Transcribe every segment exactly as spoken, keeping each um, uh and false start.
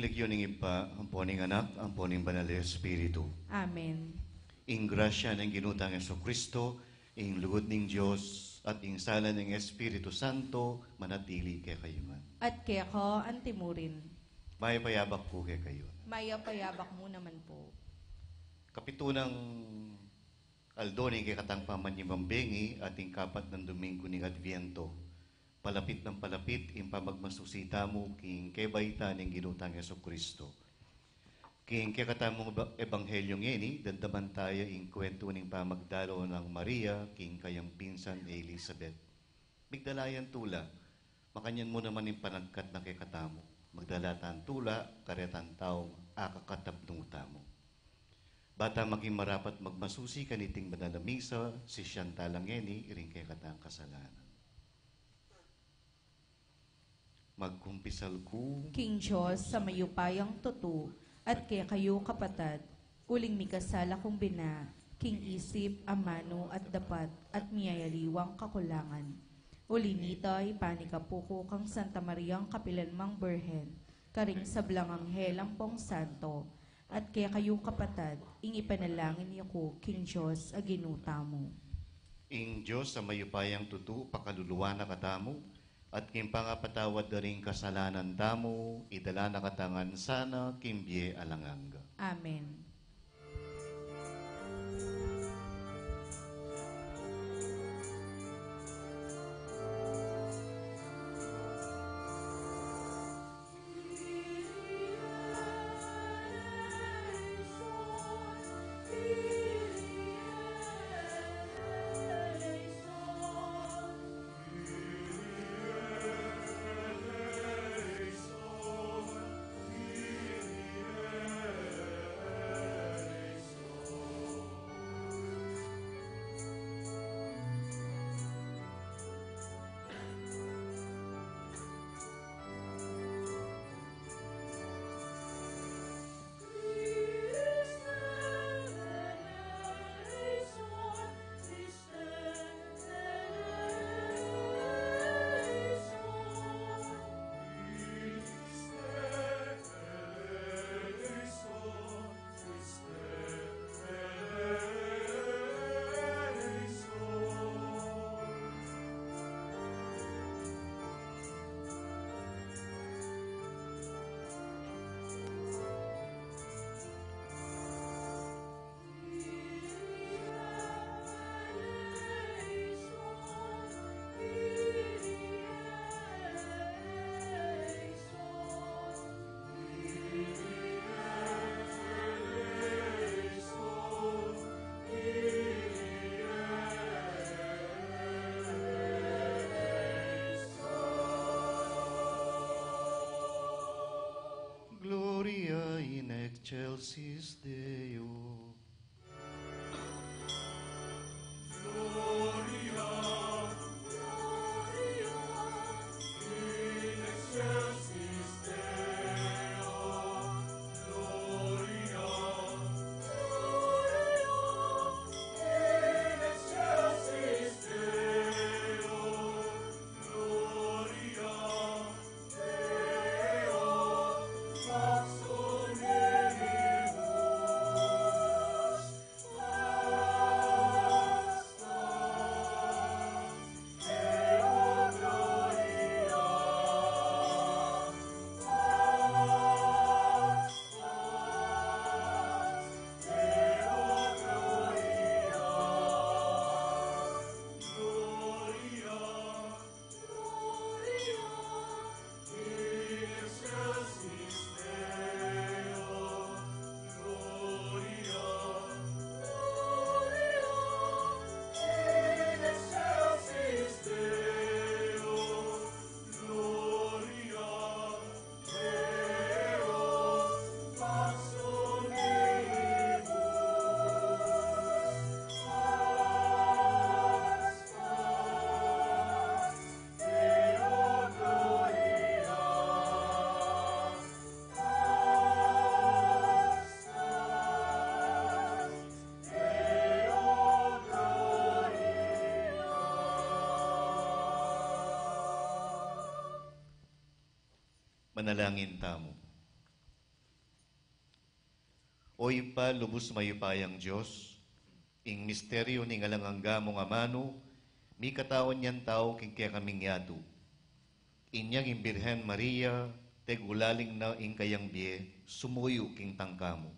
King lagyu ning Ibpa, ampo ning Anak, ampo ning Banal a Espiritu. Amen. Ing grasya ning Ginu tang Jesucristo, ing lugud ning Dios, at ing sala ning Espiritu Santo, manatili kekayu ngan. At keka antimurin. Mayap a yabak ku kekayu. Mayap a yabak mu naman po. Kapitunang aldo ning kekatang pamanyubling bengi at ing kapat nang Dominggu ning Adviento. Palapit nang palapit ing pamagmasusi tamu king kebaitan ning Ginu tang Jesucristo. King kekatamung eba-, ebanghelyo ngeni, damdaman taya ing kwentu ning pamagdalo nang Maria king kayang pinsan a Elizabeth. Migdala yang tula, makanyan mu naman ing panagkat na kekatamu. Magdala tang tula, karetang taung akakatabnung tamu. Ba ta maging marapat magmasusi kaniting banal a misa, sisian tala ngeni ring kekatang kasalanan. Magkumpisal ku king Dios a mayupayang tutu, at kekayu kapatad, uling mikasala kung bina, king isip, amanu, at dapat, at miyayaliwang kakulangan. Uli nita, ipanikapu ku kang Santa Mariang kapilanmang Birhen, karing sablang anghel ampong santo, at kekayu kapatad, ing ipanalangin yu ku king Dios a Ginu tamu. Ing Dios a mayupayang tutu, pakaluluan na katamu, at king pangapatawad da ring kasalanan tamu, idala na kata ngan sana king bie alang angga. Amen. Gloria in excelsis Deo. Manalangin tamu. O Ibpa, lubus mayupayang Dios, ing misteryu ning alang angga mung amanu, mikatawan yang tau king kekaming yatu. Inyang ing Birhen Maria, tegulaling na ing kayang bie, sumuyu king tangka mu.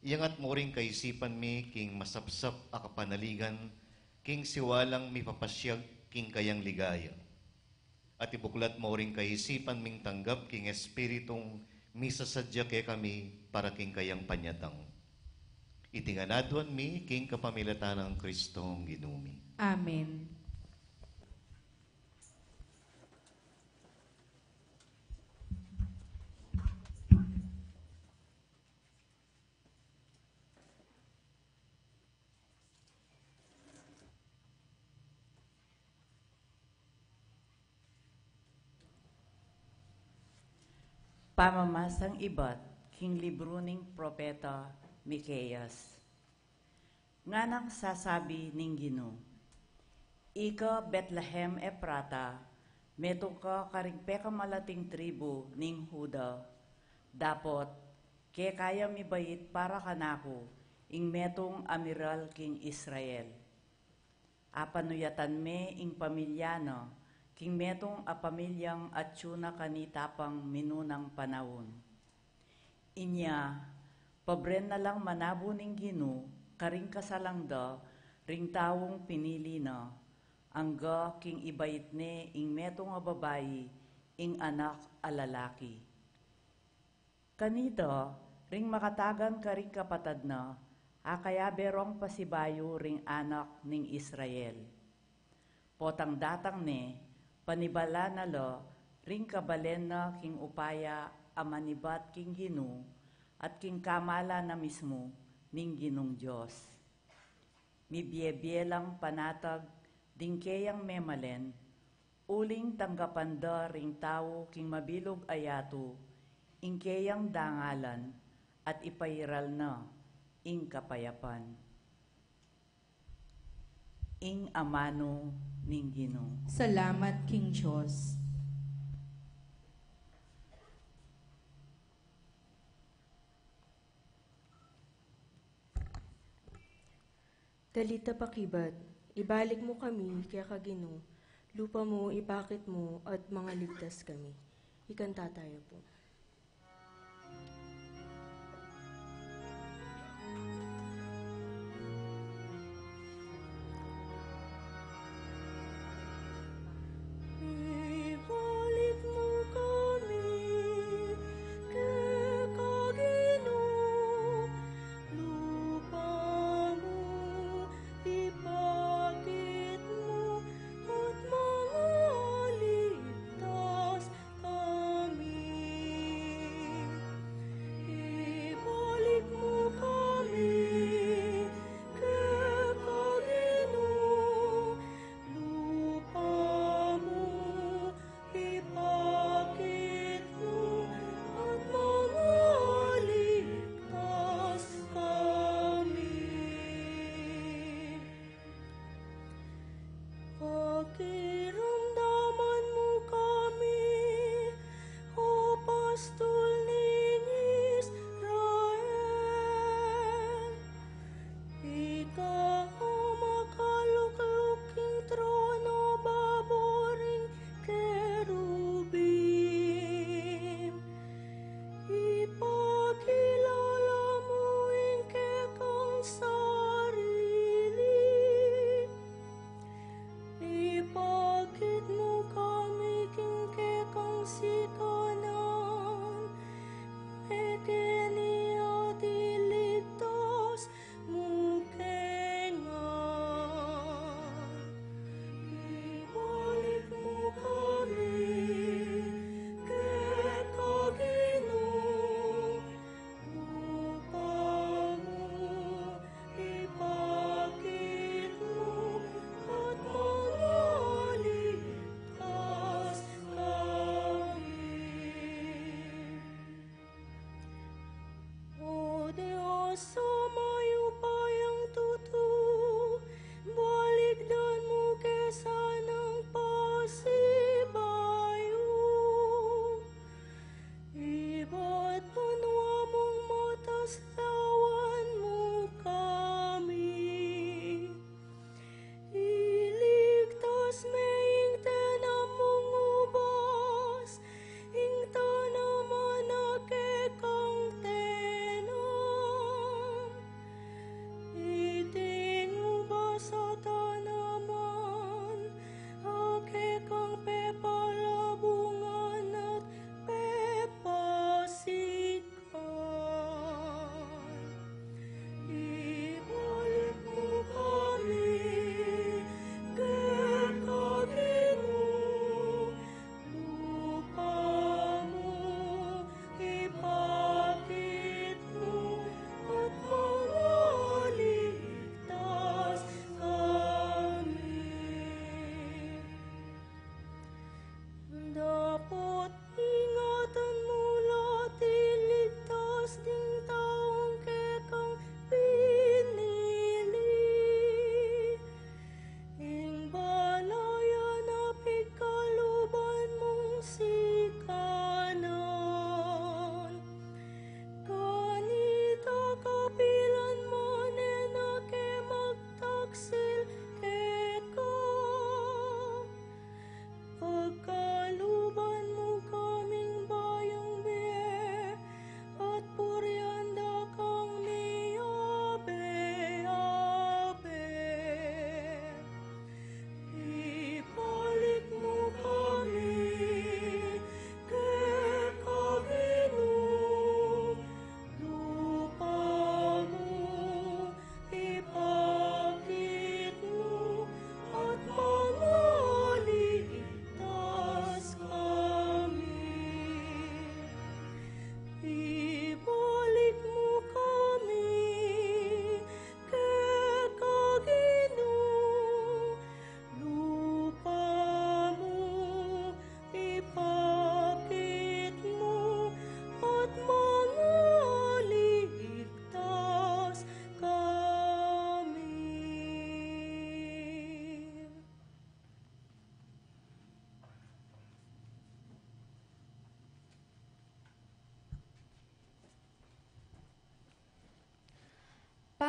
Iyangat mu ring kaisipan mi king masapsap a kapanaligan, king siwalang mipapasyag king kayang ligaya. At ibuklat mu ring kaisipan ming tanggap king Espiritung misasadya kekami para king kayang panyatang. Iti ngan aduan mi king kapamilatan nang Kristong Ginu mi. Amen. Pamamasang ibat king libru ning propeta Miqueas. Nganang sasabi ning Ginu, "Ika Betlehem Efrata, metung ka karing pekamalating tribu ning Juda, dapot keka ya mibait para kanaku ing metung a miral king Israel. Apanuyatan me ing pamilya na king metung a pamilyang atyu na kanita pang minunang panaun. Inya, pabren na lang manabu ning Ginu karing kasalang da ring taung pinili na, angga king ibait ne ing metung a babai ing anak a lalaki." Kanita, ring makatagan karing kapatad na, akayabe rong pasibayu ring anak ning Israel. Potang datang ne, panibala na la ring kabalen na king upaya a manibat king Ginu at king kamala na mismu ning Ginung Dios. Mibie-bie lang panatag ding keyang memalen, uling tanggapan da ring tau king mabilug a yatu ing keyang dangalan at ipairal na ing kapayapan. Ing amanu ning Ginu. Salamat king Dios. Talita pakibat, ibalik mu kami keka Ginu, lupa mu ipakit mu at mangaligtas kami. Ikanta tayo po. Ibalik mu kami keka Ginu, lupa mu ipakit mu at mangaligtas kami. Ibalik mu kami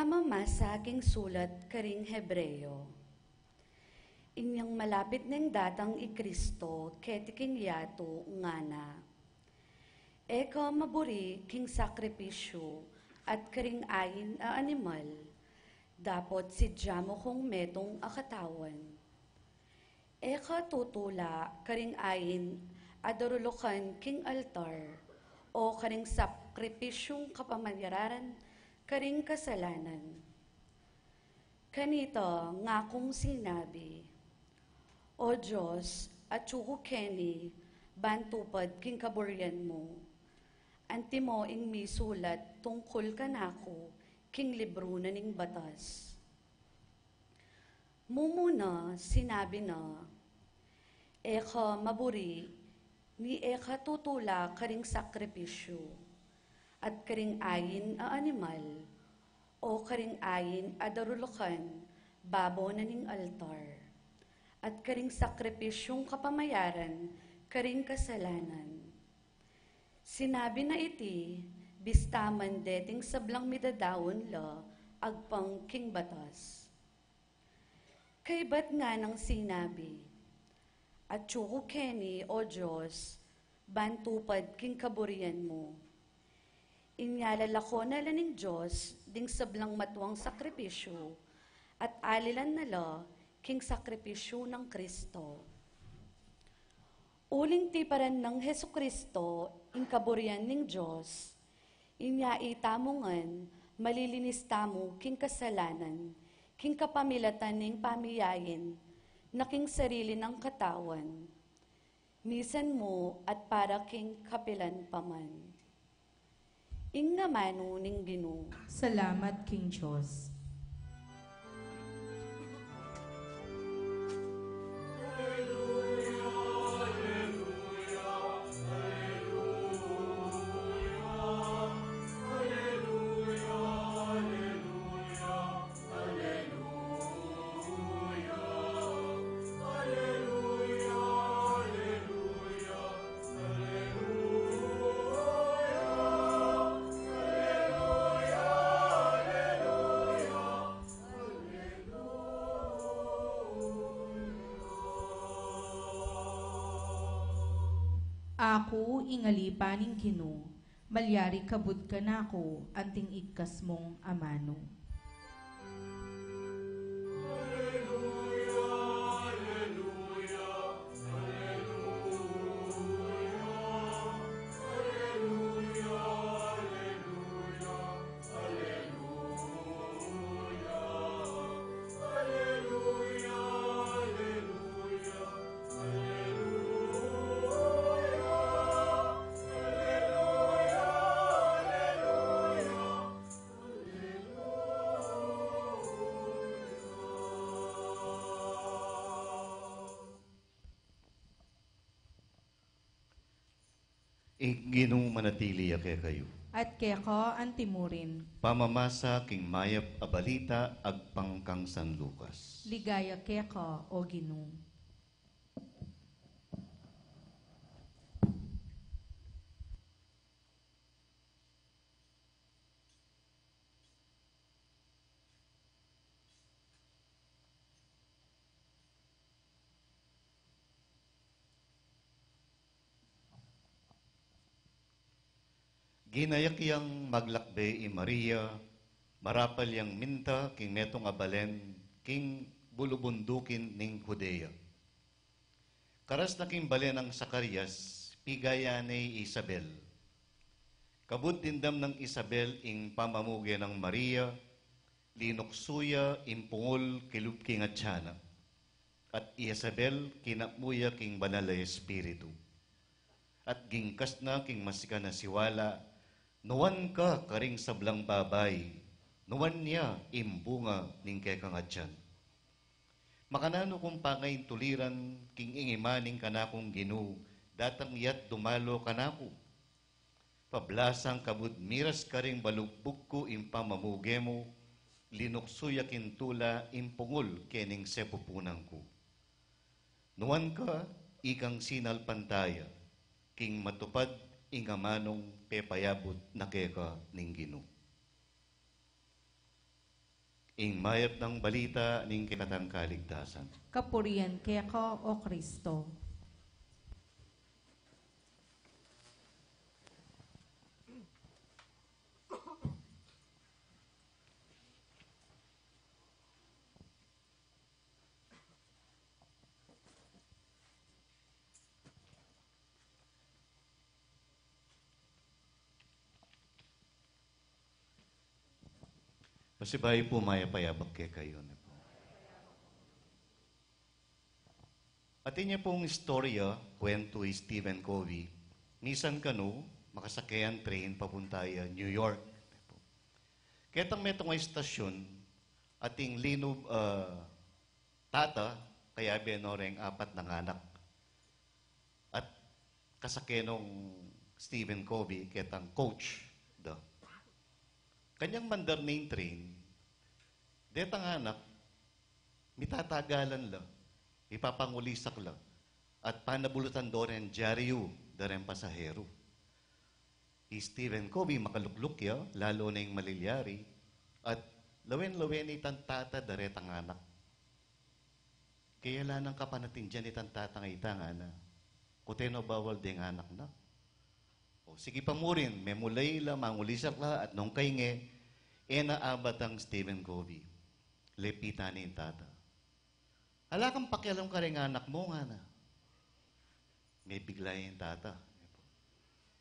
Pamamasa king sulat karing Hebreo. Inyang malapit neng datang i Kristo keti king yatu, ngana, "E ka maburi king sakripisyu at karing ain a animal, dapot sidya mu kung metung a katawan. E ka tutula karing ain a darulukan king altar, o karing sakripisyung kapamayaran karing kasalanan." Kanita ngakung sinabi, "O Dios, atyu ku keni ban tupad king kaburian mu. Antimo ing misulat tungkul kanaku king libru na ning batas." Mumuna, sinabi na, "E ka maburi, ni e ka tutula karing sakripisyu, at karing ain a animal, o karing ain a darulukan babo na ning altar, at karing sakripisyung kapamayaran karing kasalanan." Sinabi na iti, bista man deting sablang midadaun la agpang king batas. Kaybat nganang sinabi, "Atyu ku keni, O Dios, ban tupad king kaburian mu." Inya lalako na la ning Dios ding sablang matuang sakripisyu, at alilan na la king sakripisyu nang Kristo. Uling tiparan nang Jesucristo ing kaburian ning Dios, inya itamu ngan malilinis tamu king kasalanan, king kapamilatan ning pamiyain na king sarili nang katawan, misan mu at para king kapilan pa man. Ing amanu ning Ginu. Salamat king Dios. Aku ing alipan ning Ginu, malyari kabud kanaku anting igkas mung amanu. Ing Ginu manatili ya kekayu. At keka antimurin. Pamamasa king mayap a balita agpang kang San Lucas. Ligaya keka, O Ginu. Ginayak yang maglakbe i Maria, marapal yang minta king metung a balen king bulubundukin ning Judea. Karas na king bale nang Zacarias, pigaya ne i Isabel. Kabud dimdam nang Isabel ing pamamuge nang Maria, linuksu ya ing pungul kilub king atyan na. At i Isabel kinapmu ya king Banal a Espiritu. At gingkas na king masikan a siwala, nuan ka karing sablang babai, nuan ya ing bunga ning kekang atyan. Makananu kung pangaintuliran king ing ima ning kanakung Ginu datang ya't dumalo kanaku? Pablasang kabud miras karing balugbug ku ing pamamuge mu, linuksu ya king tula ing pungul kening sepupunan ku. Nuan ka ikang sinalpantaya, king matupad ing amanung pepayabut na keka ning Ginu. Ing mayap nang balita ning kekatang kaligtasan. Kapurian keka, O Kristo. Pasibayu pu, mayap a abak kekayu, ne pu. Atin ya pung istorya, kuwentu i Stephen Covey, misan kanu, makasake yang train papunta ya New York, ne pu. Ketang metung a istasyun, ating linub, ah, tata, kayabe no reng apat nang anak. At kasake nong Stephen Covey, ketang coach da. Kanyang mandar ning train, detang anak, mitatagalan la, mipapangulisak la, at panabulutan do reng dyaryu da reng pasaheru. I Stephen Covey, makalukluk ya, lalu na ing malilyari, at lawen-lawen itang tata da retang anak. Kaya ala nang kapanatindian itang tatang ita, ngana. Kutenu bawal deng anak na. O, sige pa murin, memulay la, mangulisak la, at nung kainge, e na abat ang Stephen Covey. Lepitan ne ing tata. Ala kang pakialam kareng anak mu, ngana. Mebigla ya ing tata.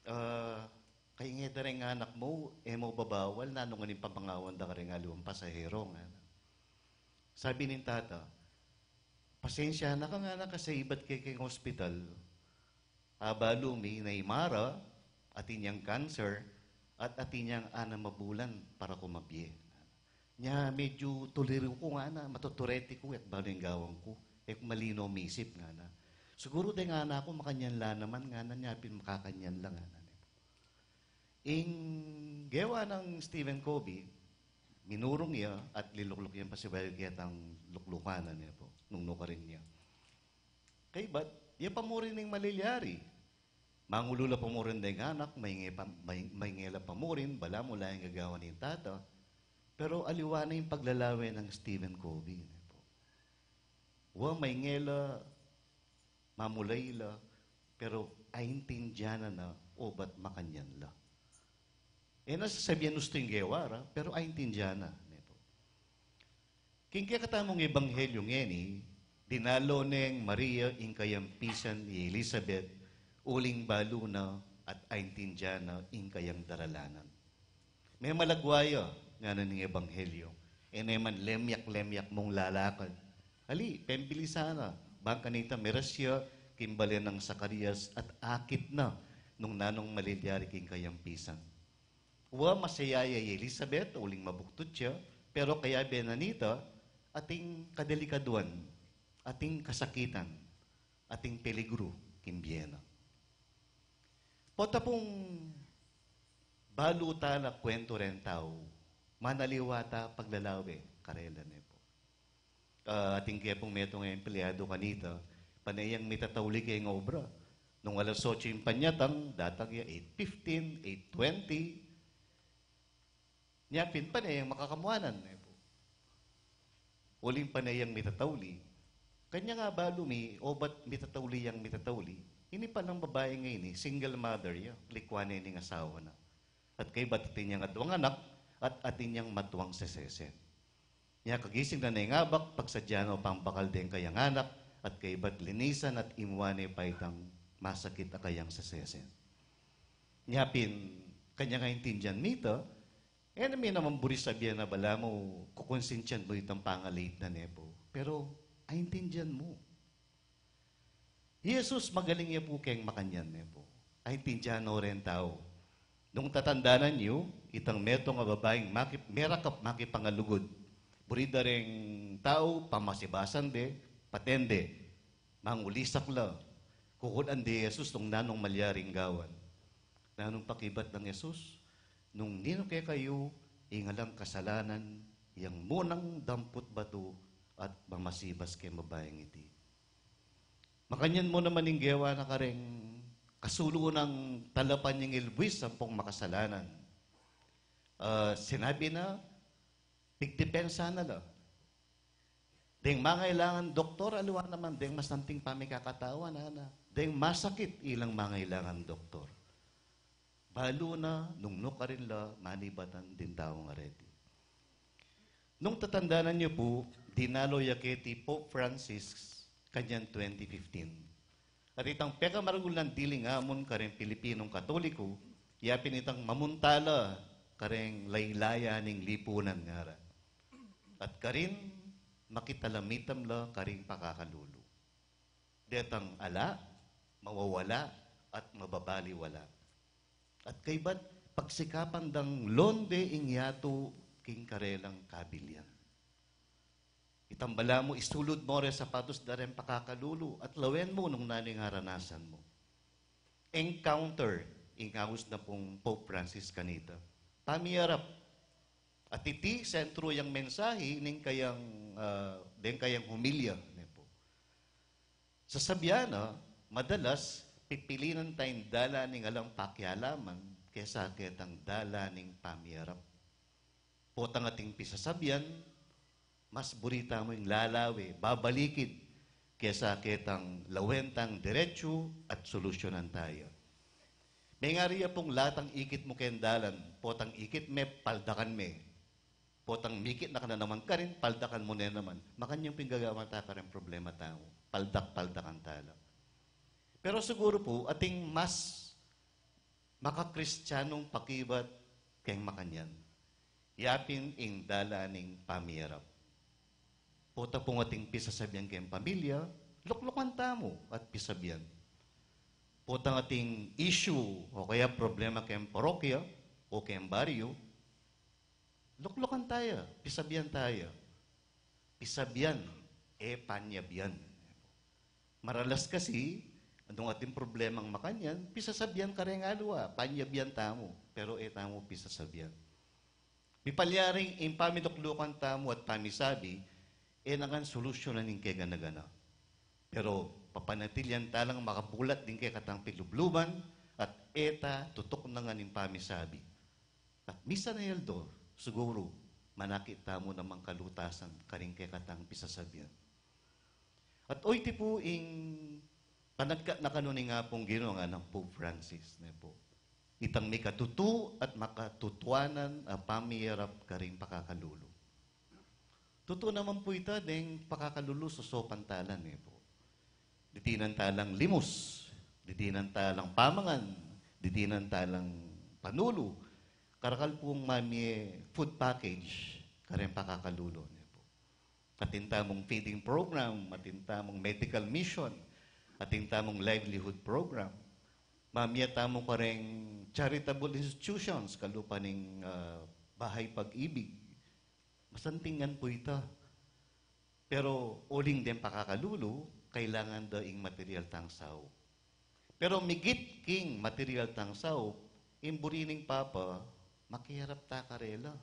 Ah, kainge da reng anak mu, e mu babawal, nanu ngan ing pamangawan da kareng aliwang pasahero, ngana. Sabi ning tata, pasensya na ka, ngana, kasi ibat ke keng ospital, abalu mi na i Mara, atin yang cancer, at atin yang anam a bulan para kumabie. Nya, medyu tuliru ku, ngana, matutureti ku, e ku balu ing gawan ku, e ku malino misip, ngana. Siguru deng anak ku, makanyan la naman, ngana, nya pin makakanyan la, ngana. Ing gewa nang Stephen Covey, minurung ya at lilukluk yang pasibayu ketang luklukan na, ne pu, nung nukarin ya. Kaybat, ya pa murin ing malilyari. Mangulu la pa murin deng anak, mainge pa, mai-, mainge la pa murin, balamu la ing gagawan ning tata. Pero aliwa na ing paglalawe nang Stephen Covey, ne pu. Wa, mainge la, mamulay la, pero aintindian na na, obat makanyan la. E na sasabian ustu ing gewa ra, pero aintindian na, ne pu. King kekatamung ebanghelyo ngeni, dinalo neng Maria ing kayang pisan i Elizabeth, uling balu na at aintindian na ing kayang daralanan. Memalagwa ya, ngana ning ebanghelyo, e ne man lemyak-lemyak mung lalakad. Ali, pembilisan na, bang kanita miras ya king balen nang Zacarias at akit na nung nanung malilyari king kayang pisan. Wa, masaya ya i Elizabeth, uling mabuktut ya, pero kayabe na nita, ating kadelikaduan, ating kasakitan, ating peligru king bie na. Pota pung balu ta la kuwentu reng tau, manaliwa ta paglalawe karela, ne pu. Ah, atin ke pung metung a empleado kanita, pane yang mitatauli keng obra. Nung alas otso ing panyatang, datang ya eight fifteen, eight twenty. Nya pin pane yang makakamuanan, ne pu. Uling pane yang mitatauli. Kanya nga balu mi, obat mitatauli yang mitatauli. Ini palang babai ngeni, single mother ya, likwan ne ning asawa na. At kaybat atin yang aduang anak, at atin yang matuang sesesen. Nya kagising na neng abak, pagsadya na pang bakal deng kayang anak, at kaybat linisan at imwan ne pa itang masakit a kayang sesesen. Nya pin, kanya nga aintindian mita, e na mi naman buri sabian a balamu, kukonsintian mu itang pangalit na, ne pu. Pero, aintindian mu. I Jesus, magaling ya pu keng makanyan, ne pu. Aintindian no reng tau. Nung tatandanan yu, itang metung a babaing maki-, merakap makipangalugud. Buri da reng tau, pamasibasan de, paten de. Mangulisak la. Kukunan de i Jesus nung nanung malyaring gawan. Nanung pakibat nang Jesus? Nung ninu kekayu ing alang kasalanan, yang munang damput batu at mamasibas keng babaing iti. Makanyan mu naman ing gewa na kareng kasulu nang talapan yang ilbuis ampong makasalanan. Ah, sinabi na, Pigdepensa na la. Deng mangailangan doktor, aliwa naman, deng masanting pamikakatawa na, na. Deng masakit, ilang mangailangan doktor. Balu na, nung nukarin la, manibatan ding taung areti. Nung tatandanan yu pu, dinalo ya keti Pope Francis, kanyan twenty fifteen. At itang pekamaragul nang diling amun kareng Pilipinong Katoliko, yapin itang mamunta la kareng laylayan ning lipunan ngara. At karin, makitalamitan la karing pakakalulu. Detang ala, mawawala, at mababaliwala. At kaybat, pagsikapan dang londe ing yatu king karelang kabilian. Itang balamu isulud mo reng sapatos da reng pakakalulu at lawen mu nung nanu ing aranasan mu. Encounter, ing aus na pung Pope Francis kanita. Pamiyarap. At iti, sentro yang mensahe ning kayang, ah, deng kayang homilya, ne pu. Sasabian na, madalas, pipilinan tayang dalan ning alang pakialaman kesa ketang dalan ning pamiyarap. Potang ating pisasabian, mas buri tamu ing lalawe, babalikid, kesa ketang lawen tang diretsu at solusyonan taya. Mengari ya pung latang ikit mu keng dalan, potang ikit me, paldakan me. Potang mikit na ka na naman karin, paldakan mu ne naman. Makanyan pu ing gagawan ta kareng problema tamu. Paldak-paldakan ta la. Pero siguru pu, ating mas makakristyanung pakibat keng makanyan. Yapin ing dalan ning pamiyarap. Pota pung ating pisasabian keng pamilya, luklukan tamu at pisabian. Potang ating issue o kaya problema keng parokya o keng baryo, luklukan taya, pisabian taya. Pisabian, e panyabian. Maralas kasi, nung ating problemang makanyan, pisasabian kareng aliwa, panyabian tamu, pero e tamu pisasabian. Mipalyaring ing pamiluklukan tamu at pamisabi, e na ngan solusyonan ing kegana-gana. Pero papanatilian ta lang makabulat ding kekatang pilubluban at e ta tutuknangan ing pamisabi. At misan a aldo, siguru, manakit tamu namang kalutasan karing kekatang pisasabian. At oyti pu ing panagkat na kanu ning Apung Ginu, ngana nang Pope Francis, ne pu. Itang mikatutu at makatutuanan a pamiyarap karing pakakalulu. Tutu naman pu ita, deng pakakalulu sosopan ta la, ne pu. Didinan ta lang limus, didinan ta lang pamangan, didinan ta lang panulu. Karakal pung mamie food package kareng pakakalulu, ne pu. Atin tamung feeding program, atin tamung medical mission, atin tamung livelihood program. Mamie tamu kareng charitable institutions, kalupa ning, ah, Bahay Pag-ibig. Masanting ngan pu ita. Pero uling deng pakakalulu, kailangan da ing material tang saup. Pero migit king material tang saup, ing buri ning Papa, makiharap ta karela.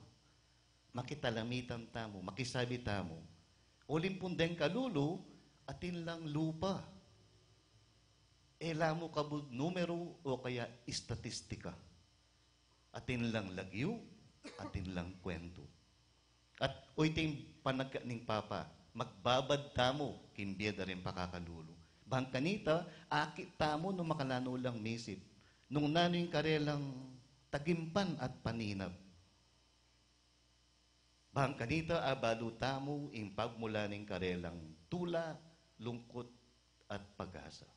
Makitalamitan tamu, makisabi tamu. Uling pung deng kalulu, atin lang lupa. E la mu kabud numeru o kaya istatistika. Atin lang lagyu, atin lang kwentu. At oyting panagkat ning Papa, magbabad tamu king bie da ring pakakalulu. Bang kanita, akit tamu nung makalanu lang misip, nung nanu ing karelang tagimpan at paninap. Bang kanita, abalu tamu ing pagmula ning karelang tula, lungkut, at pag-asa.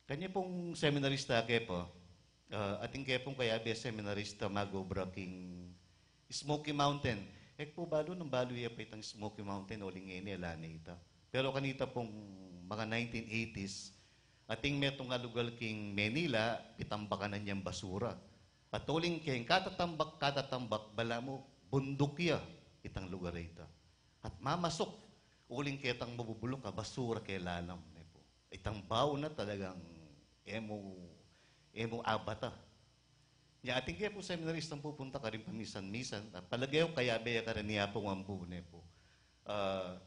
Kanya pung seminarista ke pu, ah, atin ke pung kayabe seminarista mag-obra king Smoky Mountain. E ku pu balu nung balu ya pa itang Smoky Mountain, uling ngeni ala ne ita. Pero kanita pung mga nineteen eighties, atin metung a lugal king Manila, pitambakan na yang basura. At uling keng katatambak, katatambak, balamu, bunduk ya itang lugar a ita. At mamasuk, uling ketang mabubuluk a basura keng lalam, ne pu. Itang baw na talagang e mu, e mu abata. Nya atin ke pung seminaristang pupunta karin pamisan-misan, at palage ku kayabe ya karin ni Apung Ambu, ne pu. Ah,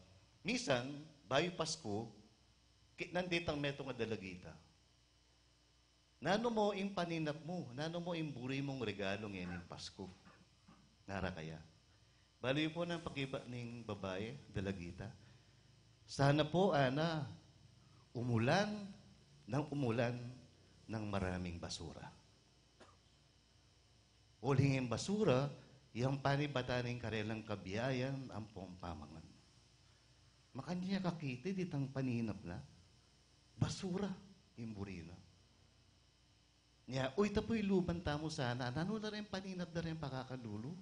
misan, bayu Pasku, kitnan de itang metung a dalagita. Nanu mo ing paninap mu? Nanu mo ing buri mung regalu ngening Pasku? Ngara kaya. Bale yu pu nang pakibat ning babai, dalagita. Sana po, ana, umulan nang umulan ng maraming basura. Uling ing basura, yang panibatan ning karelang kabiayan ampong pamangan. Makanyan ya kakiti ditang paninap na, basura ing buri na. Nya, o ita pu ing luban tamu sana, nanu la ring paninap da ring pakakalulu?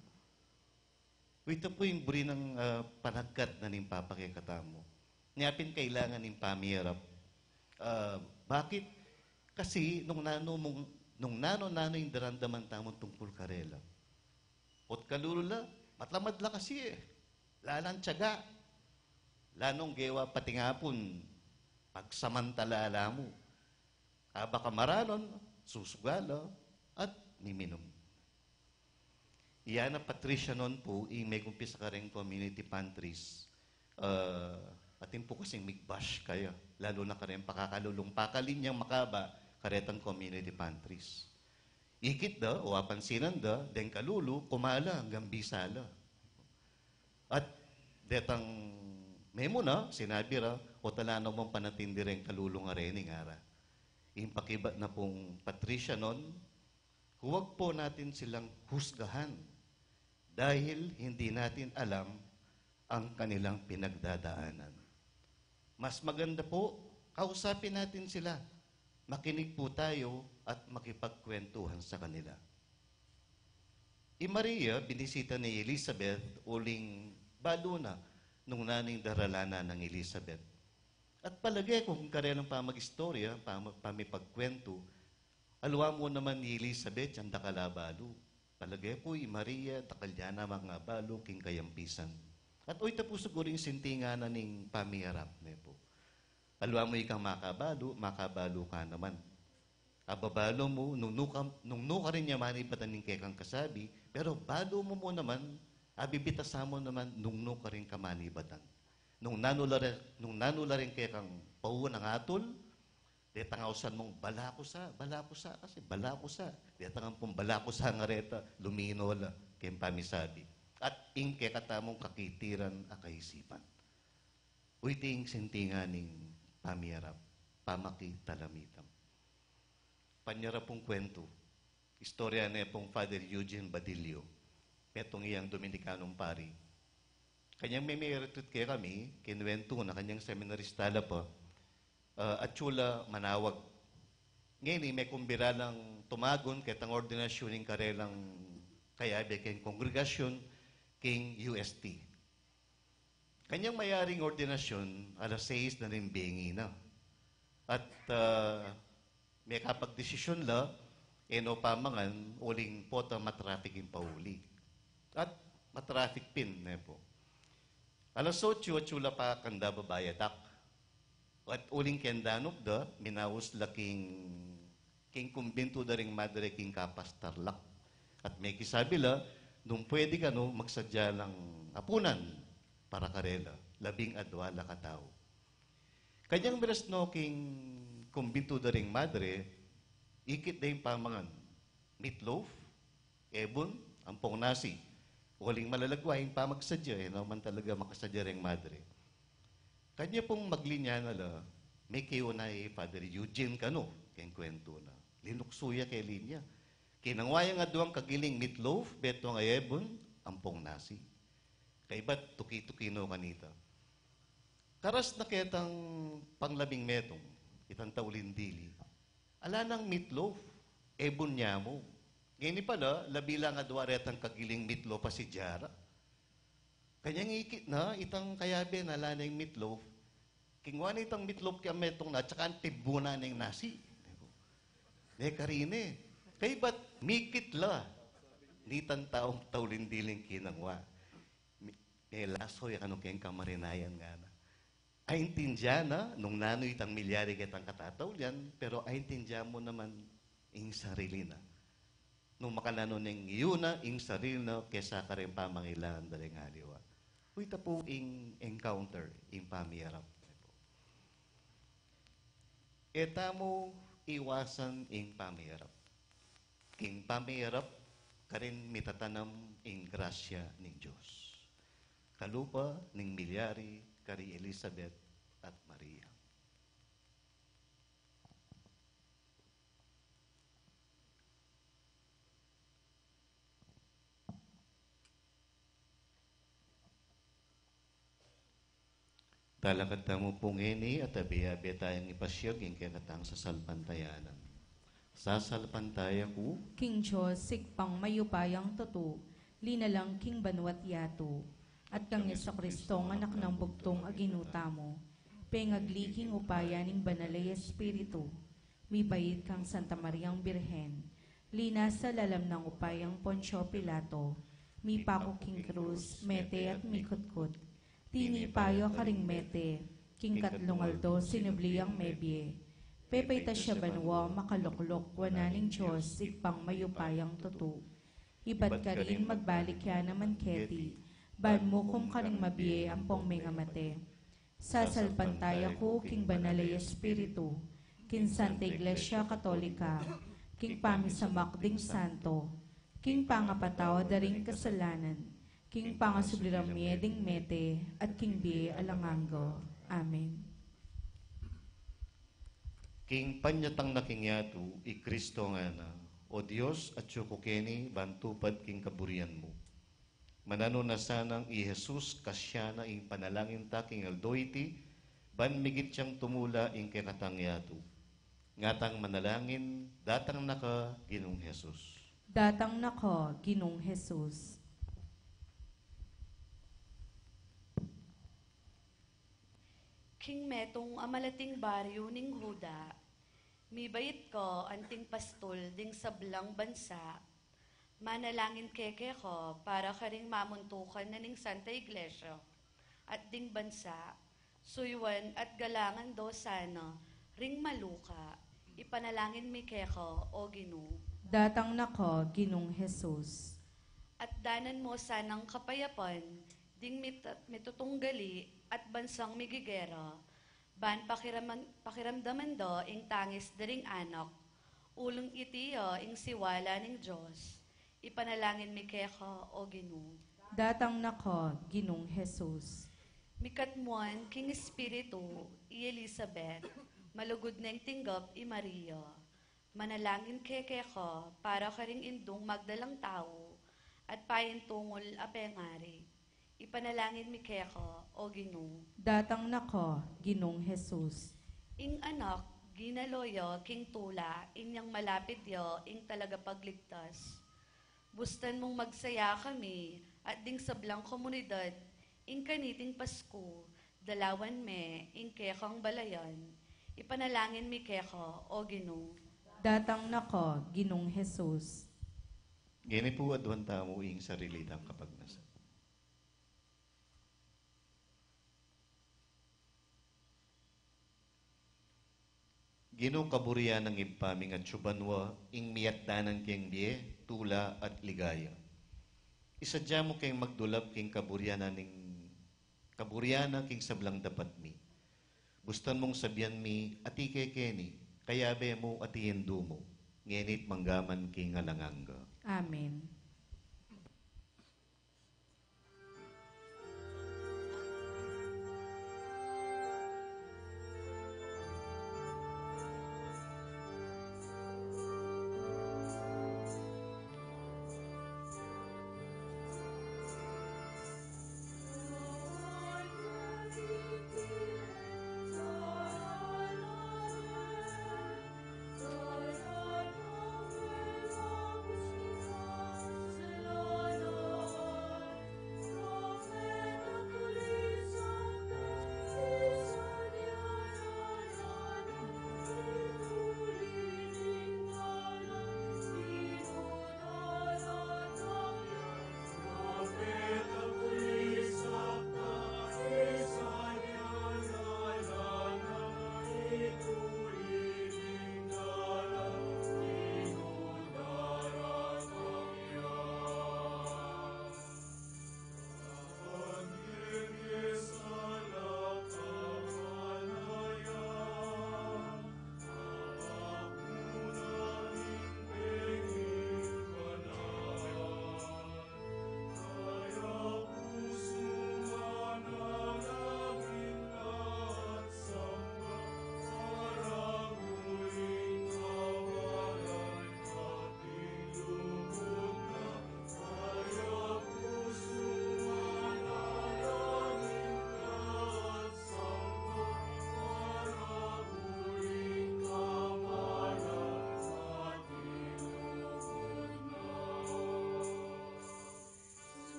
O ita pu ing buri nang, ah, panagkat na ning papakekatamu. Nya pin kailangan ning pamiyarap. Ah, bakit? Kasi nung nanu mung, nung nanu-nanu ing daramdaman tamu tungkul karela. Ot kalulu la, matamad la kasi e. Ala lang tiyaga. Lanung gewa pati nga pun pagsamantala la mu. Aba kamaranan, susugal la, at miminum. Iya na Patricia non pu, ing megumpisa kareng community pantries. Ah, atin pu kasing mig-bash kaya, lalu na kareng pakakalulung pakalinyang makaba karetang community pantries. Ikit da, o apansinan da, deng kalulu, kumala, anggang bisa la. At detang memu na, sinabi ra, o tala naman panatindi reng kalulu ngareni, ngara. Ing pakibat na pung Patricia non, huwag po natin silang husgahan dahil hindi natin alam ang kanilang pinagdadaanan. Mas maganda po, kausapin natin sila. Makinig po tayo at makipagkwentuhan sa kanila. I Maria, binisita ni Elizabeth, uling balu na nung nanu ing daralanan nang Elizabeth. At palage ku king karelang pamag-istorya, pama-, pamipagkwentu, aliwa mu naman i Elizabeth, yang dakal a balu. Palage ku i Maria, dakal ya namang abalu king kayampisan. At o ita pu siguru ing sintingan na ning pamiyarap, ne pu. Aliwa mu ikang makabalu, makabalu ka naman. Ababalu mu, nung nu ka, nung nu karin ya manibatan ing kekang kasabi, pero balu mu mu naman, abibitasan mu naman, nung nu karin ka manibatan. Nung nanu la rin, nung nanu la rin kekang paunang atul, detang ausan mung balakusa, balakusa, kasi balakusa. Detang ampong balakusa ngareta, lumino la, keng pamisabi. At ing kekatamung kakitiran a kaisipan. Uy, iti ing sintingan ning pamiyarap, pamakitalamitam. Panyarap pung kwentu. Istorya ne pung Father Eugene Badillo, metung yang Dominikanong pari. Kanyang memiretreat kekami, kinuwentu na, kanyang seminarista la pa, ah, atsu la manawag. Ngeni, mekumbira lang tumagun ketang ordinasyun ning karelang kayabe keng kongregasyun king U S T. Kanyang mayaring ordinasyun, alas sais na ning bengi na. At, ah, mekapagdesisyun la, e no pamangan, uling pota matraffic ing pauli. At matraffic pin, ne pu. Alas otso, atsu la pa kanda babayadak. At uling keng danup da, minaus la king, king kumbintu da ring madre king Capas, Tarlac. At mekisabi la, nung pwede kanu, magsadya lang apunan para karela, labing adua la katau. Kanyang miresno king kumbintu da ring madre, ikit da ing pamangan, meatloaf, ebun, ampong nasi. Uling malalagwa ing pamagsadya, e naman talaga makasadya reng madre. Kanya pung maglinya na la, mekiuna i Father Eugene kanu, keng kwentu na. Linuksu ya keng linya. Kinangwa yang aduang kagiling meatloaf, betung a ebun, ampong nasi. Kaybat tuki-tuki no kanita. Karas na ketang panglabing metung, itang tauli dili. Ala nang meatloaf, ebun ya mu. Ngeni pala, labi lang adua retang kagiling meatloaf a sidyara. Kanyang ikit na, itang kayabe na ala neng meatloaf. Kingwa na itang meatloaf keng metung na, tsaka tibbu na neng nasi. Ne karine. Kaybat, mikit la. Nitang taung tauli diling kinangwa. Mi-, milaso ya kanu keng kamarinayan ngana. Aintindian na nung nanu itang milyari ketang katataulian, pero aintindian mu naman ing sarili na. Nung makananu neng iyuna ing sarili na kesa kareng pamangailangan da reng aliwa. Uy, ita pu ing encounter, ing pamiyarap. E tamu iwasan ing pamiyarap. King pamiyarap, karin mitatanam ing grasya ning Dios. kalupa ning milyari kari Elizabeth at Maria. Talakad tamu pu ngeni at abe-abe tayang ipasiag ing kekatang sasalpantayanan. Sasalpantaya ku king Dios, Ibpang mayupayang tutu, linalang king banua't yatu, at kang Jesucristo, Anak nang bugtung a Ginu tamu, pengagli king upaya ning Banal a Espiritu, mibait kang Santa Mariang Birhen, linasa lalam nang upayang Poncio Pilato, mipaku king krus, mete at mikutkut. Tinipa ya karing mete, king katlung aldo sinubli yang mebie. Pepaitas ya banua, makalukluk wanan ning Dios, Ibpang mayupayang tutu. Ibat karin magbalik ya naman keti, ban mukum karing mabie ampong mengamate. Sasalpantaya ku king Banal a Espiritu, king Santa Iglesia Katolika, king pamisamak ding santo, king pangapatawad da ring kasalanan, king pangasubli rang mie ding mete, at king bie alang angga. Amen. King panyatang na king yatu, i Kristo ngana, O Dios, atyu ku keni ban tupad king kaburian mu. Mananu na sanang i Jesus kasya na ing panalangin ta king aldo iti, ban migit yang tumula ing kekatang yatu. Ngatang manalangin, datang na ka, Ginung Jesus. Datang na ka, Ginung Jesus. King metung a malating baryu ning Huda, mibait ka anting pastul ding sablang bansa. Manalangin ke keka para karing mamuntukan na ning Santa Iglesia at ding bansa, suyuan at galangan do sana ring maluka. Ipanalangin mi keka, O Ginu. Datang na ka, Ginung Jesus. At danan mo sanang kapayapan ding mit-, mitutunggali at bansang migigera, ban pakiraman-, pakiramdaman da ing tangis da ring anak, uling iti ya ing siwala ning Dios. Ipanalangin mi keka, O Ginu. Datang na ka, Ginung Jesus. Mikatmuan king Espiritu i Elizabeth, malugud neng tinggap i Maria. Manalangin ke keka para karing indung magdalang tau at paintungul a pengari. Ipanalangin mi keka, O Ginu. Datang na ka, Ginung Jesus. Ing anak, ginalo ya king tula inyang malapit ya ing Talagapagligtas. Bustan mung magsaya kami at ding sablang komunidad ing kaniting Pasku, dalawan me ing kekang balayan. Ipanalangin mi keka, O Ginu. Datang na ka, Ginung Jesus. Ngeni pu aduan tamu ing sarili tang kapagnasan. Ginu, kaburian nang Ibpa ming atsu banua, ing miyatdanan keng bie, tula at ligaya. Isadya mu keng magdulap king kaburian na ning, kaburian na king sablang dapat mi. Bustan mung sabian mi, ati kekeni, kayabe mu ati indu mu, ngeni't manggaman king alang angga. Amen.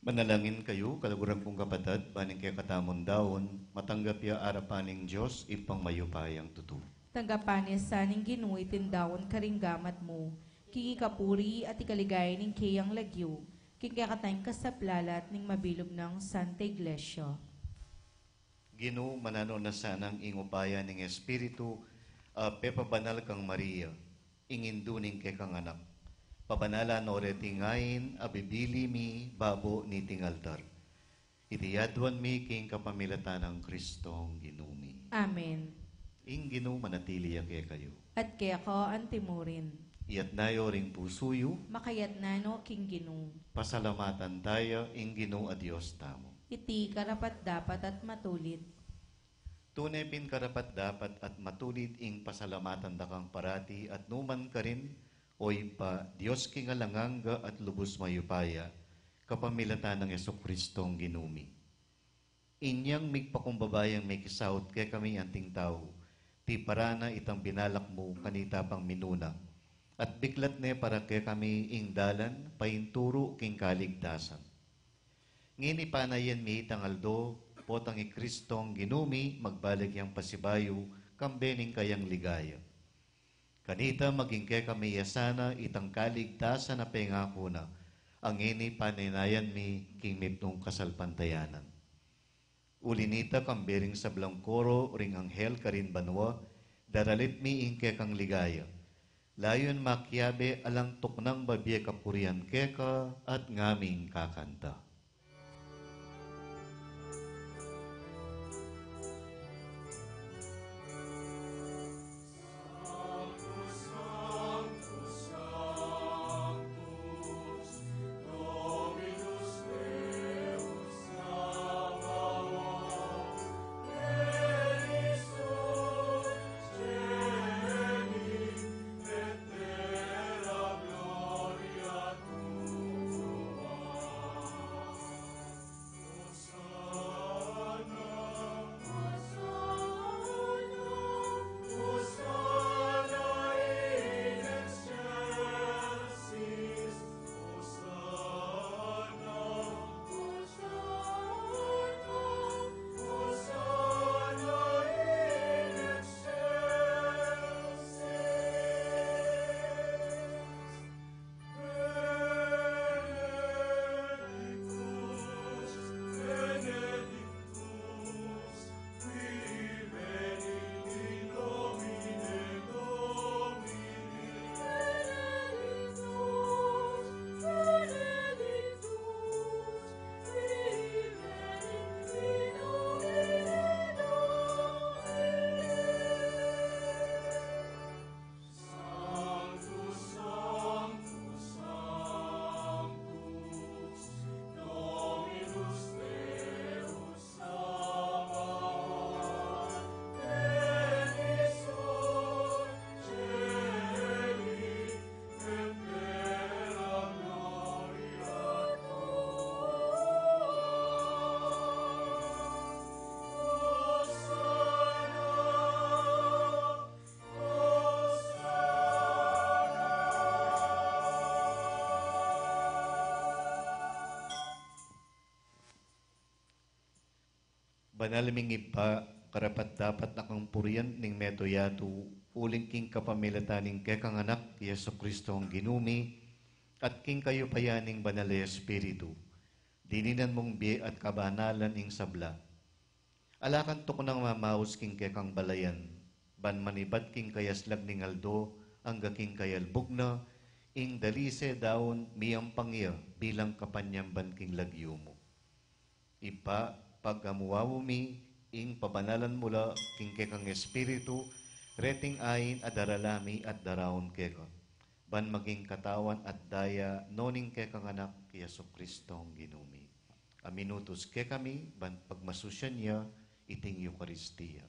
Manalangin kayu, kaluguran kung kapatad, ban ing kekatamung daun, matanggap ya arapan ning Dios, Ibpang mayupayang tutu. Tanggapan na sa ning Ginu iting daun karing gamat mu, king ikapuri at ikaligaya ning keyang lagyu, king kekatang kasaplalan at ning mabilug nang Santa Iglesia. Ginu, mananu na sanang ing upaya ning Espiritu, a pepabanal kang Maria, ing indu ning kekang anak. Pabanalan no reting ain a bibili mi babo niting altar. Iti yaduan mi king kapamilatan nang Kristong Ginu mi. Amen. Ing Ginu manatili ya kekayu. At keka anti murin. Iyatas yu ring pusu yu. Makayatas no king Ginu. Pasalamatan taya ing Ginu a Dios tamu. Iti karapat-dapat at matulid. Tune pin karapat-dapat at matulid ing pasalamatan da kang parati at nukarin man, O Ibpa, Dios king alang angga at lubus mayupaya, kapamilatan nang Jesukristong Ginu mi. Inyang migpakumbaba yang mekisaut kekami anting tau, tiparan na itang binalak mu kanita pang minuna, at biklat ne para kekami ing dalan painturu king kaligtasan. Ngeni panayan mi itang aldo, potang i Kristong Ginu mi magbalik yang pasibayu, kambe ning kayang ligaya. Kanita maging kekami ya sana itang kaligtasan a pengaku na, a ngeni panaynayan mi king mipnung kasalpantayanan. Uli nita, kambe ring sablang koro ring anghel karin banua, daralit mi ing kekang ligaya. Layun makiabe alang tuknang babie kapurian keka at ngaming kakanta. Banal ming Ibpa, karapat-dapat na kang purian ning mabilug a yatu, uling king kapamilatan ning kekang Anak, Jesukristong Ginu mi, at king kayupayan ning Banal a Espiritu, dininan mung bie at kabanalan ing sabla. Ala kang tuknang mamaus king kekang balayan, ban manibat king kayaslag ning aldo, angga king kayalbug na, ing dalise daun miyampang ya bilang kapanyamban king lagyu mu. Ibpa, pagamuan mu mi, ing pabanalan mu la king kekang Espiritu, reting ain a darala mi at daraun keka, ban maging katawan at daya no ning kekang Anak, Jesukristong Ginu mi. A minutus kekami, ban pagmasusian ya iting Eukaristia.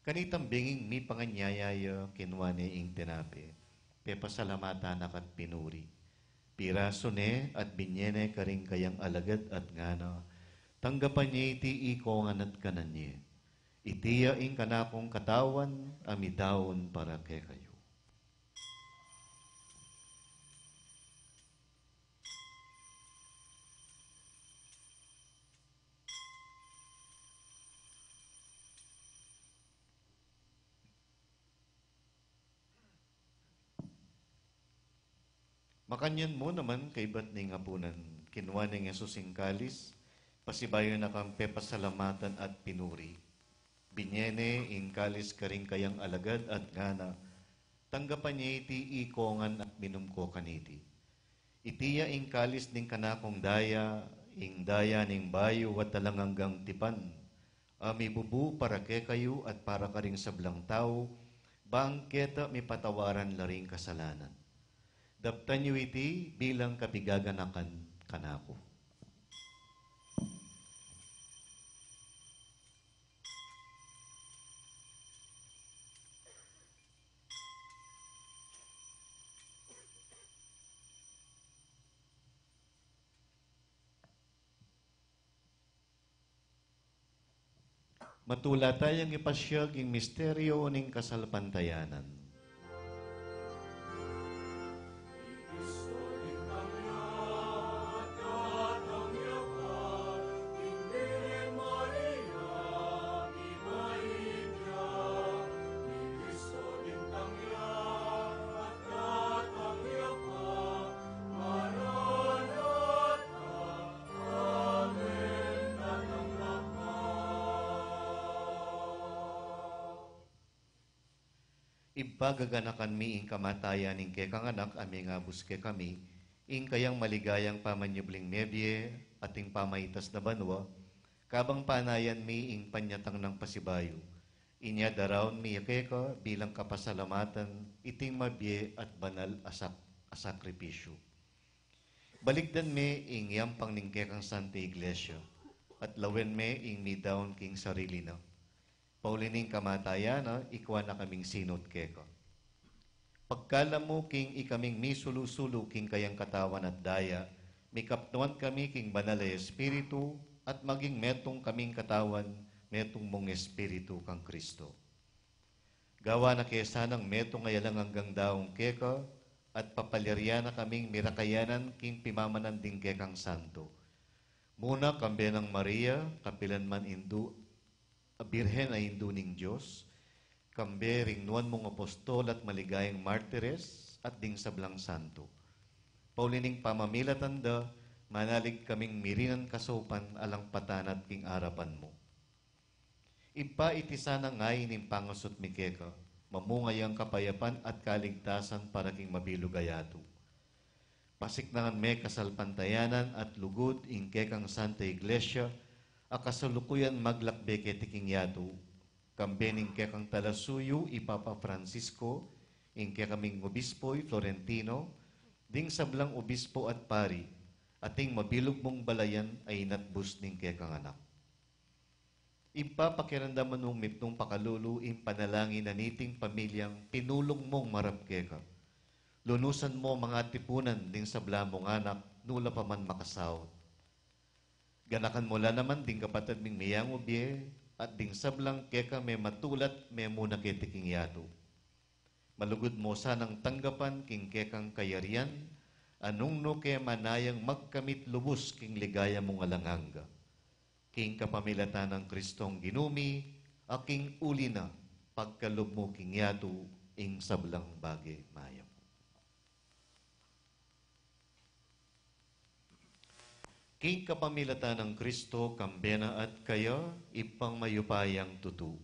Kanitang benging mipanganyaya ya, kinua ne ing tinape, pepasalamatan na ka't pinuri. Pirasu ne at binye ne karing kayang alagad at ngana, tanggapan ye iti ikongan at kanan ye. Iti ya ing kanakung katawan a midaun para kekayu. Makanyan mu naman kaybat ning apunan, kinua neng Jesus ing kalis, pasibayu na kang pepasalamatan at pinuri. Binie ne ing kalis karing kayang alagad at ngana, "Tanggapan ye iti ikongan at minum ko kaniti. Iti ya ing kalis ning kanakung daya, ing daya ning bayu at alang anggang tipan, a mibubu para kekayu at para karing sablang tau, bang keta mipatawaran la ring kasalanan. Daptan yu iti bilang kapigaganakan kanaku." Matula tayang ipasyag ing misteryo ning kasalpantayanan. Ibpa, gaganakan mi ing kamatayan ning kekang Anak a mengabus kekami, ing kayang maligayang pamanyubling mebie at ing pamaitas na banua, kabang panayan mi ing panyatang nang pasibayu. Inya daraun mi ya keka bilang kapasalamatan iting mabie at banal a sak-, a sakripisyu. Balikdan me ing yampang ning kekang Santa Iglesia, at lawen me ing midaun king sarili na. Pauli ning kamatayan na, ikua na kaming sinut keka. Pagkalam mu king ikaming misulu-sulu king kayang katawan at daya, mikapnuan kami king Banal a Espiritu, at maging metung kaming katawan, metung mung Espiritu kang Kristo. Gawa na ke sanang metung a alang anggang daun keka, at papalyarian na kaming mirakayanan king pimamanan ding kekang santo. Muna kambe nang Maria, kapilan man indu, a Birhen a indu ning Dios, kambe ring nuan mung apostol at maligayang martires, at ding sablang santo. Pauli ning pamamilatan da, manalig kaming mirinan kasaupan alang patanat king arapan mu. Ibpa, iti sana ngeni ing pangasut mi keka, mamunga yang kapayapan at kaligtasan para king mabilug a yatu. Pasiknangan me kasalpantayanan at lugud ing kekang Santa Iglesia, a kasalukuyan maglakbe keti king yatu, kambe ning kekang talasuyu i Papa Francisco, ing kekaming obispo i Florentino, ding sablang obispo at pari, at ing mabilug mung balayan a inatbus ning kekang Anak. Ibpa, pakiramdaman mung mipnung pakalulu ing panalangin na niting pamilyang pinulung mung marap keka. Lunusan mu mang atipunan ding sabla mung anak, nu la pa man makasaut. Ganakan mu la naman ding kapatad ming miyangubie, at ding sablang keka mematulat memuna keti king yatu. Malugud mu sanang tanggapan king kekang kayarian, a nung nu ke manayang magkamit lubus king ligaya mung alang angga. King kapamilatan nang Kristong Ginu mi, a king uli na, pagkalub mu king yatu ing sablang bage mayap. King kapamilatan nang Kristo, kambe na at kaya, Ibpang mayupayang tutu,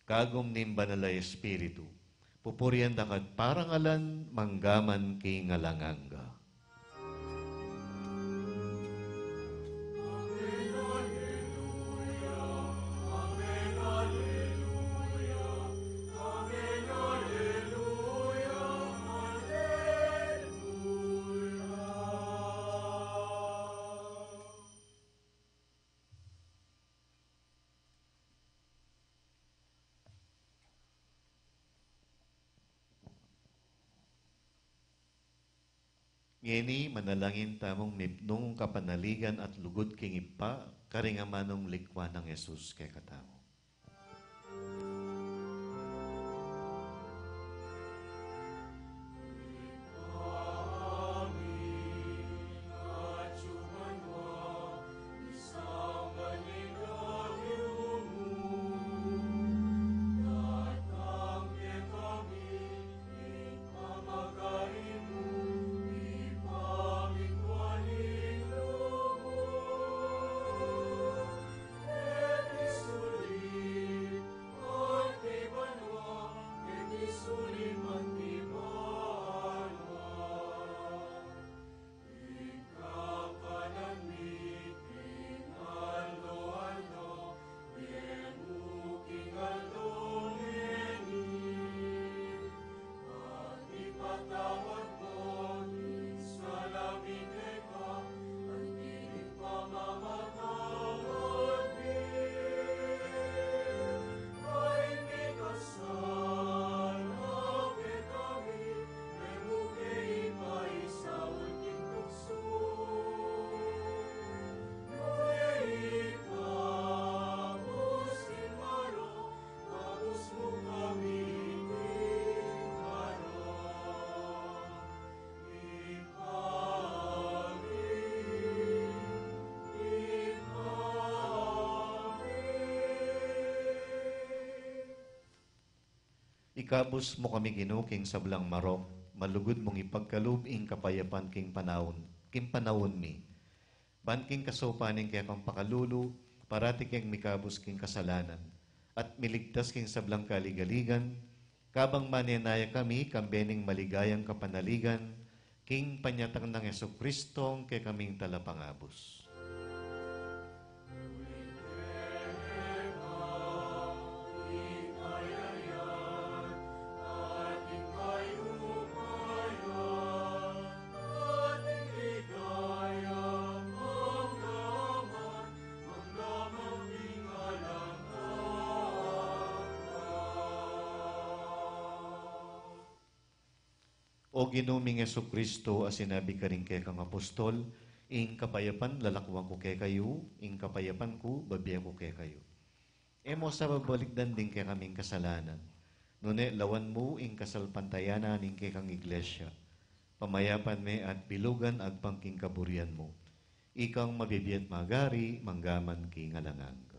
kagum ning Banal a Espiritu, pupurian da ka at parangalan, mangga man king alang angga. Ngeni, manalangin tamung mipnung kapanaligan at lugud king Ibpa, karing amanung likwan nang Jesus kekatamu. Ikabus mu kami, Ginu, king sablang marok, malugud mung ipagkalub ing kapayapan king panaun, king panaun mi. Ban king kasaupan ning kekang pakalulu, parati keng mikabus king kasalanan, at miligtas king sablang kaligaligan, kabang manenaya kami kambe ning maligayang kapanaligan, king panyatang nang Jesucristo, kekaming talapangabus. O Ginu ming Jesucristo, a sinabi karing kekang apostol, "Ing kapayapan lalakwan ku kekayu, ing kapayapan ku babie ku kekayu." E mu sa babalikdan ding kekaming kasalanan, nune lawan mu ing kasalpantayanan ning kekang iglesia. Pamayapan me at bilugan agpang king kaburian mu. Ikang mabibie at magari, mangga man king alang angga.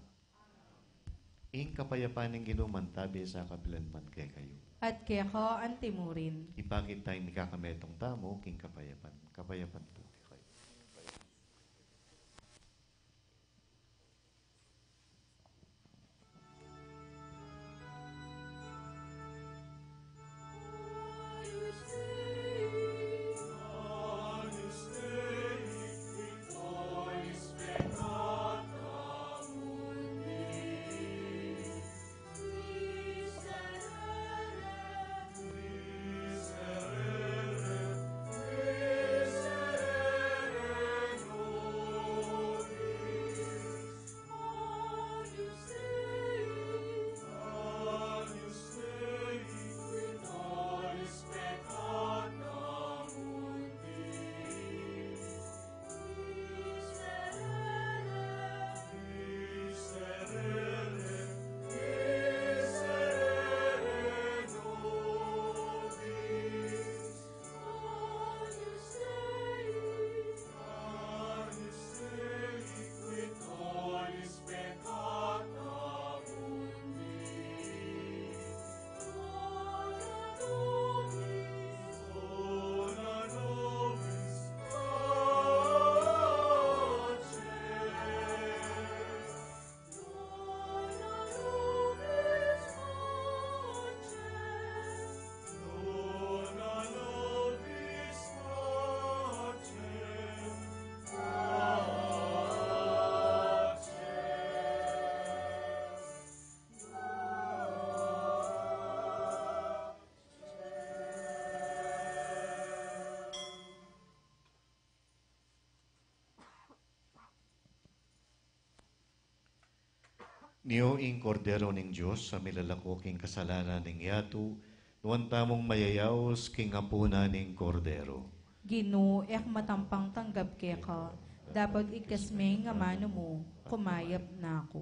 Ing kapayapan ning Ginu mantabe sa kapilan man kekayu. At keka antimurin. Ipakit taya ing mikakametung tamu king kapayapan. Kapayapan pu kekayu. Nio ing Kordero ning Dios, a milalako king kasalanan ning yatu, nuan tamung mayayaus king apunan ning Kordero. Ginu, e ku matampang tanggap keka, dapot igkas me ing amanu mu, kumayap na ku.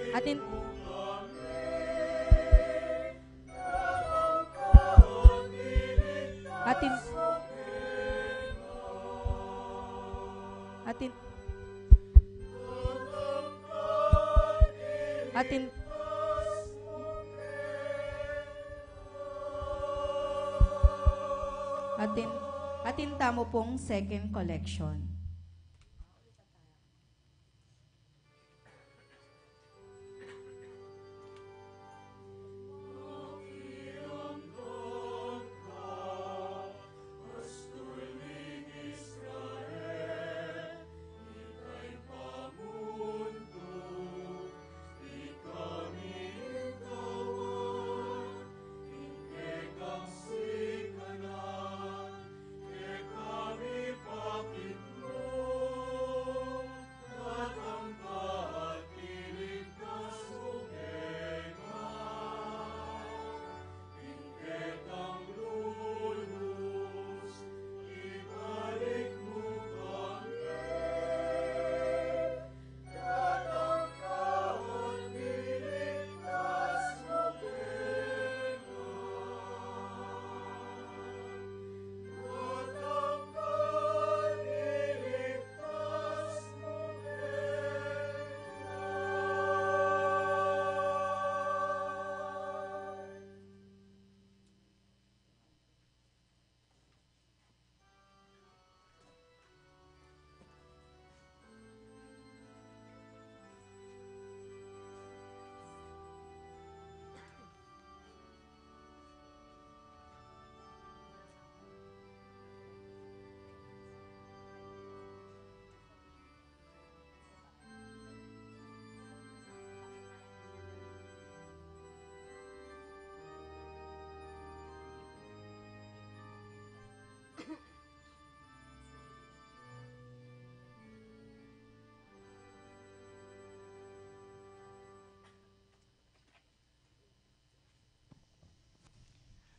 Atin, atin, atin, atin, atin, atin tamu pung second collection.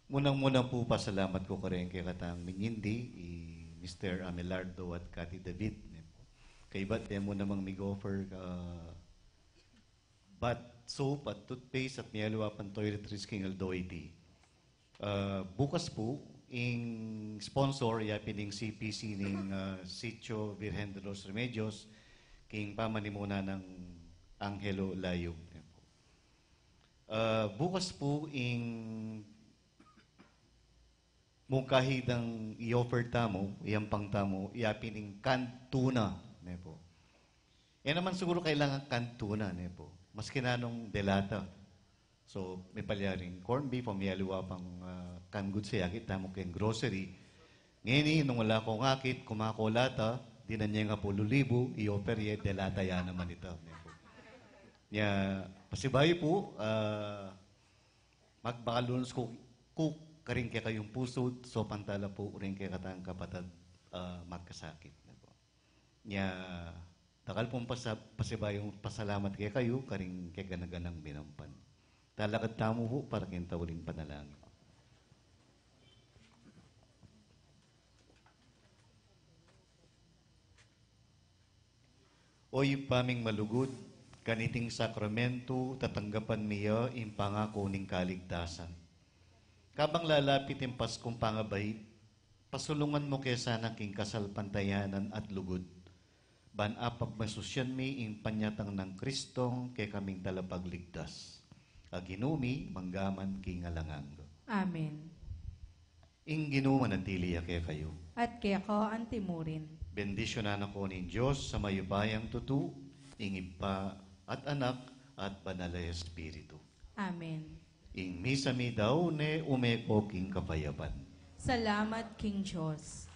Munang-muna pu, pasalamat ku karing kekatang minyindi, i Mister Amelardo at Cathy David, ne pu. Kaybat de mu namang mig-offer, ah, bath soap at toothpaste at miyaliwa pang toiletries king aldo iti. Ah, bukas pu, ing sponsor, ya pin ing C P C ning, ah, Sitio Virgen de los Remedios, king pamanimuna nang Angelo Layum, ne pu. Ah, bukas pu ing mungkahi dang i-offer tamu, iampang tamu, ya pin ing canned tuna, ne pu. E naman siguru kailangan canned tuna, ne pu. Maski nanung de lata. So, mipalyaring corned beef o miyaliwa pang, ah, canned goods ya akit tamu king grocery. Ngeni, nung ala kong akit, kumaku lata, dinan yeng apulu libu, i-offer ye, de lata ya naman ita, ne pu. Nya, pasibayu pu, ah, magmakalunus ku, ku karing kekayung pusu, so pantala pu ring kekatang kapatad, ah, magkasakit, ne pu. Nya, dakal pung pasa-, pasibayung pasalamat kekayu, karing kegana-ganang minampan. Talakad tamu pu para king tauling panalangin. O Ibpa ming malugud, kaniting sakramentu, tatanggapan mi ya ing pangaku ning kaligtasan. Kabang lalapit ing Paskung pangabait, pasulungan mu ke sana king kasalpantayanan at lugud, ban apagmasusyan mi ing panyatang nang Kristong kekaming Talapagligtas. A Ginu mi, mangga man king alang angga. Amen. Ing Ginu manatili ya kekayu. At keka antimurin. Bendisyunan na ko ning Dios a mayupayang tutu, ing Ibpa at Anak at Banal a Espiritu. Amen. Ing misa mi daun ne, ume ko king kapayapan. Salamat king Dios.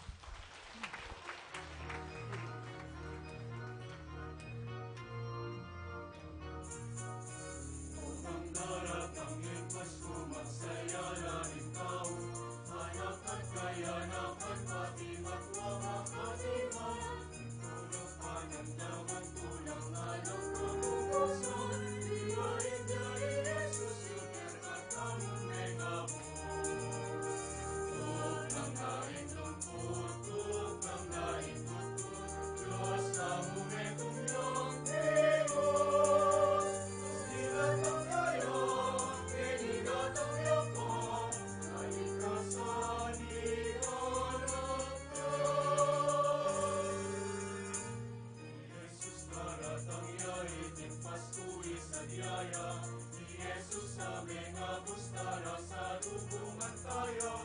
Sa mengabusta ra, salubungan taya,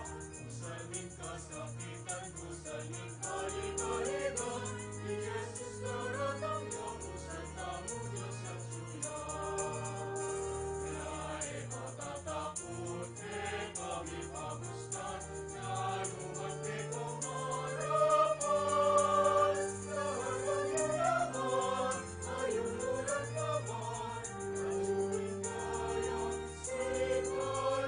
usan ning kasakitan, usan ning kaligaligan, i Jesus daratang ya, usan tamu Dios atyu ya. Kaya e katatakut, e kami pagustan, nanuman mi pangarapan, nanuman mi naman, ayun ulan naman, ayun kaya, sikanan.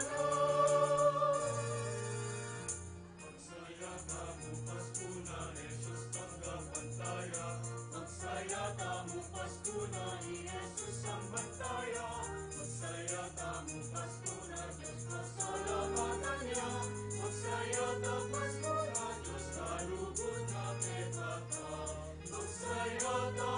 Magsaya tamu, Paskuna, Jesus tanggapan taya. Magsaya tamu, Paskuna, i Jesus samban taya. Magsaya tamu, Paskuna, Dios pasalamatan ya. Magsaya ta, Paskuna, Dios kalugud na kekata. Magsaya ta,